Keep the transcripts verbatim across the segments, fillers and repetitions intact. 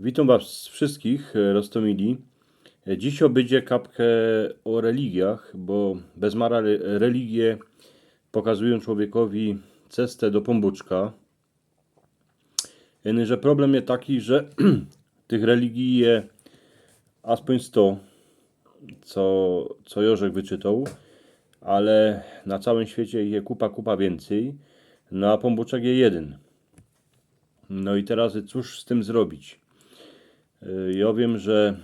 Witōm was wszystkich, e, roztōmili. E, dzisiej bydzie kapke ô religijach, bo bezmara re-, religie pokazujōm człowiekowi cestę do Pōnbōczka. Ino, że problem je taki, że tych religii je aspōń sto, co, co Jorzek wyczytoł, ale na cołkym świecie ich je kupa, kupa wiyncyj, no a Pōnbōczek je jedyn. No i teroz cōż z tym zrobić? Y, jo wiym, że,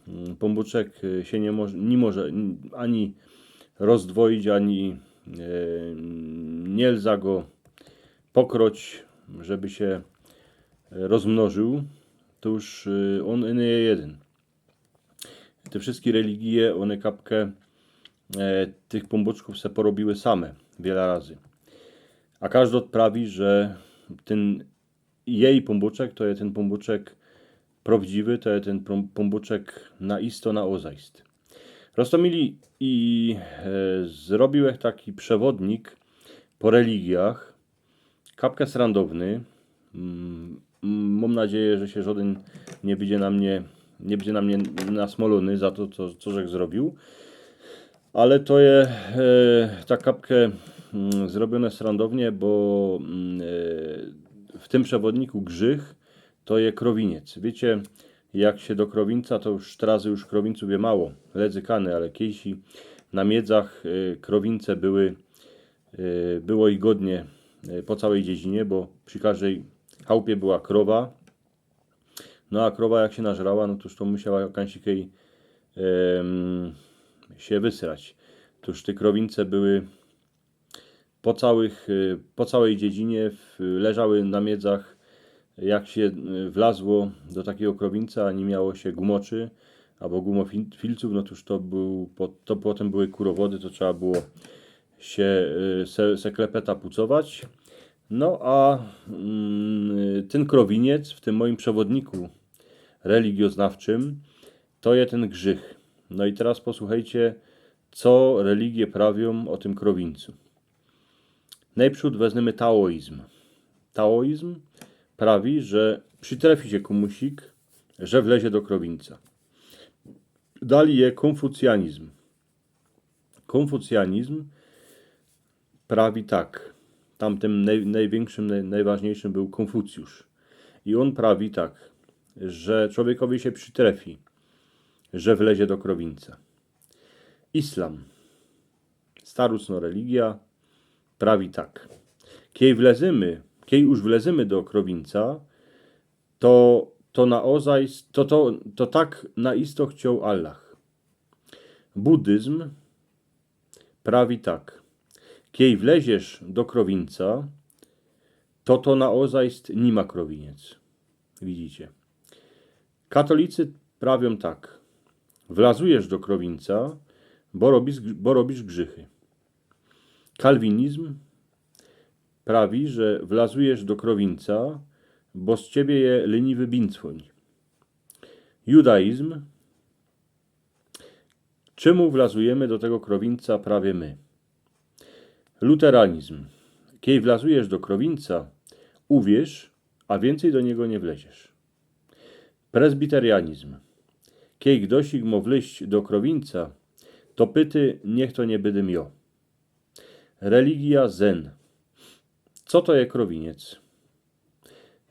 mm, Pōnbōczek, y, sie niy moż-, niy może, n-, ani rozdwoić, ani, e, niy lza go pokroć, żeby sie, e, rozmnożył. Tōż, y, ôn, ôn je jedyn. Te wszyjske religie, ône kapke, e, tych Pōnbōczkōw se porobiły same wiela razy. A kożdŏ prawi, że tyn jeji Pōnbōczek to je tyn Pōnbōczek prŏwdziwy, to je tyn Pōn-, Pōnbōczek na isto, na ôzajst. Roztōmili, i, e, zrobiłech taki przewodnik po religijach, kapke srandowny. Mm, mm, mōm nadzieje, że sie żŏdyn niy bydzie na mie, niy bydzie na mie nasmolōny za to, co, co żech zrobił. Ale to je, e, ta kapke, mm, zrobiōne srandownie, bo, mm, e, w tym przewodniku grzych to je krowiniec. Wiycie, jak sie do krowińca, to już teroz już krowińcōw je mało, ledy kany, ale kiejsi na miedzach, e, krowińce były, e, było ich godnie, e, po cołkij dziedzinie, bo przi kożdyj chałpie była krowa. No a krowa jak sie nażrała, no tōż to musiała kajsikej, em, sie wysrać. Tōż te krowińce były po cołkich, e, po cołkij dziedzinie w, leżały na miedzach. Jak sie, e, wlazło do takigo krowińca, a niy miało sie gumoczy abo gumofilcōw, no tōż to bōł, po-, to potym były kurowody, to trzeba było sie, e, se, se klepeta pucować. No a, mm, tyn krowiniec w tym mojim przewodniku religioznawczym to je tyn grzych. No i teroz posłuchejcie, co religie prawiōm ô tym krowińcu. Nojprzōd weznymy taoizm. Taoizm prawi, że przitrefi sie kōmusik, że wlezie do krowińca. Dalij je kōnfucjaniōm. Kōnfucjaniōm prawi tak. Tamtym noj-, nojwiynkszym, noj-, nojważniyjszym bōł Kōnfucjusz. I ôn prawi tak, że człowiekowi sie przitrefi, że wlezie do krowińca. Islam, starōwno religia, prawi tak. Kiej wlezymy, kiej już wlezymy do krowińca, to, to na ôzajst, to, to, to tak na isto chcioł Allah. Buddyzm prawi tak. Kiej wleziesz do krowińca, to, to na ôzajst niy ma krowiniec. Widzicie. Katolicy prawiōm tak. Wlazujesz do krowińca, bo robisz, bo robisz grzychy. Kalwinizm prawi, że wlazujesz do krowińca, bo z ciebie je lyniwy bincwōń. Judaizm. Czymu wlazujymy do tego krowińca prawie my? Luteranizm. Kiej wlazujesz do krowińca, uwierz, a wiyncyj do niego niy wleziesz. Prezbiterianizm. Kiej gdoś mo wlyź do krowińca, to pyty, niych to niy bydym jo. Religia zen. Co to je krowiniec?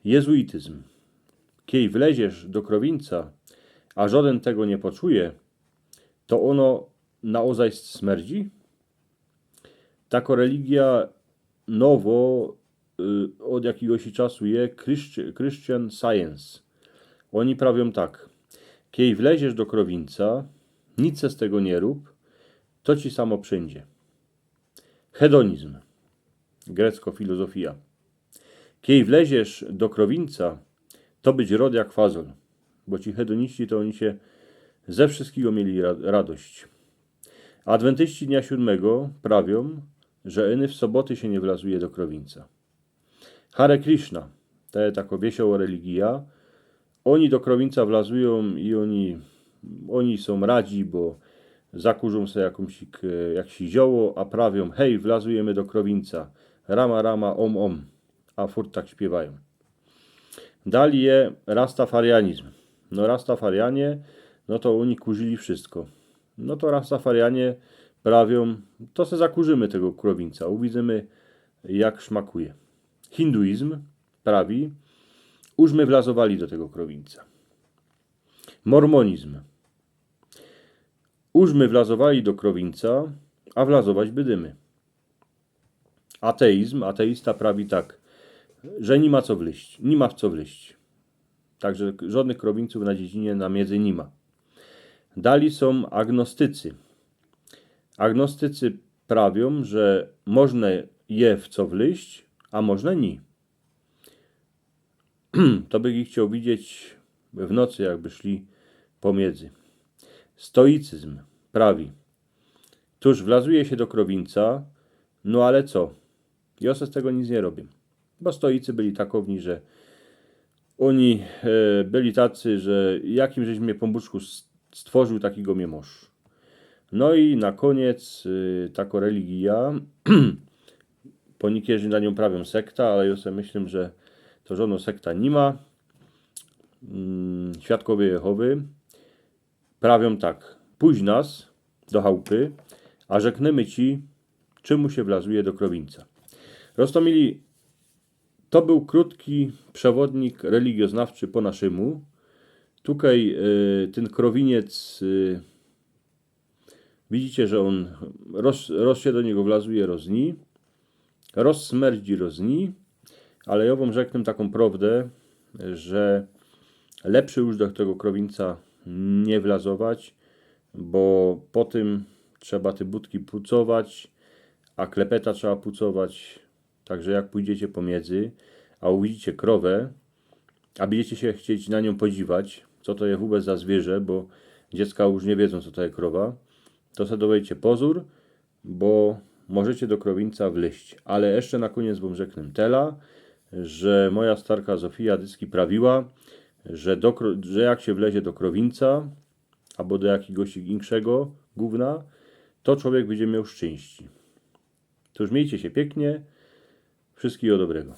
Jezuityzm. Kiej wleziesz do krowińca, a żŏdyn tego niy poczuje, to ôno na ôzajst smerdzi? Tako religia nowo, y, ôd jakigoś czasu je Christi-, Christian Science. Ôni prawiōm tak. Kiej wleziesz do krowińca, nic se z tego niy rōb, to ci samo przijdzie. Hedonizm. Grecko filozofija. Kiej wleziesz do krowińca, to bydź rod jak fazol. Bo ci hedoniści to ôni sie ze wszyjskigo mieli ra-, radość. Adwentyści dnia siōdmego prawiōm, że ôny w soboty sie niy wlazuje do krowińca. Hare Krishna, to je tako wiesioło religia. Ôni do krowińca wlazujōm i ôni, ôni sōm radzi, bo zakurzōm se jakōś, e, jakoś zioło, a prawiōm: „Hej, wlazujymy do krowińca. Rama, rama, om, om”. A furt tak śpiywajōm. Dalij je rastafarianizm. No, Rastafarianie, no to ôni kurzili wszystko. No to Rastafarianie prawiōm: „To se zakurzymy tego krowińca, uwidzymy, jak szmakuje”. Hinduizm prawi: „Uż my wlazowali do tego krowińca”. Mormonizm: „Uż my wlazowali do krowińca, a wlazować bydymy”. Ateizm, ateista prawi tak, że ni ma co wlyźć, ni ma w co wlyźć. Także żodnych krowińcōw na dziedzinie na miedzy ni ma. Dali sōm agnostycy. Agnostycy prawiōm, że możne je w co wlyźć, a możne ni. To bych ich chcioł widzieć w nocy, jakby szli po miedzy. Stoicyzm prawi: „Tōż wlazuje sie do krowińca, no ale co? Jo se z tego nic niy robiã”. Bo stoicy byli takowni, że ôni e, byli tacy, że jakim żeś mie, Pōnbōczku, s-, stworzōł, takigo mie mosz. No i na kōniec y, takŏ religija, pōniykerzy na niōm prawiōm sekta, ale jo se myślã, że to żodnŏ sekta ni ma. Mm, Świadkowie Jehowy prawiōm tak: „Puść nas do chałpy, a rzeknymy ci, czymu sie wlazuje do krowińca”. Roztōmili, to bōł krōtki przewodnik religioznawczy po naszymu. Tukej y, tyn krowiniec, y, widzicie, że ôn roz, roz sie do niego wlazuje, roz ni, rozsmerdzi, roz ni, ale jo wōm rzeknã takõ prowdã, że lepszy już do tego krowińca niy wlazować, bo potym trzeba te butki pucować, a klepeta trzeba pucować. Także jak pōjdziecie po miedzy, a uwidzicie krowã, a bydziecie sie chcieć na niōm podziwać, co to je w ogōle za zwiyrzã, bo dziecka już niy wiedzōm, co to je krowa, to se dŏwejcie pozōr, bo możecie do krowińca wlyźć. Ale jeszcze na kōniec wōm rzeknã tela, że moja starka Zofija dyski prawiła, że, do, kro- że jak sie wlezie do krowińca abo do jakigoś inkszego gówna, to człowiek bydzie mioł szczyńści. To już miejcie sie piyknie. Wszystkigo dobrego.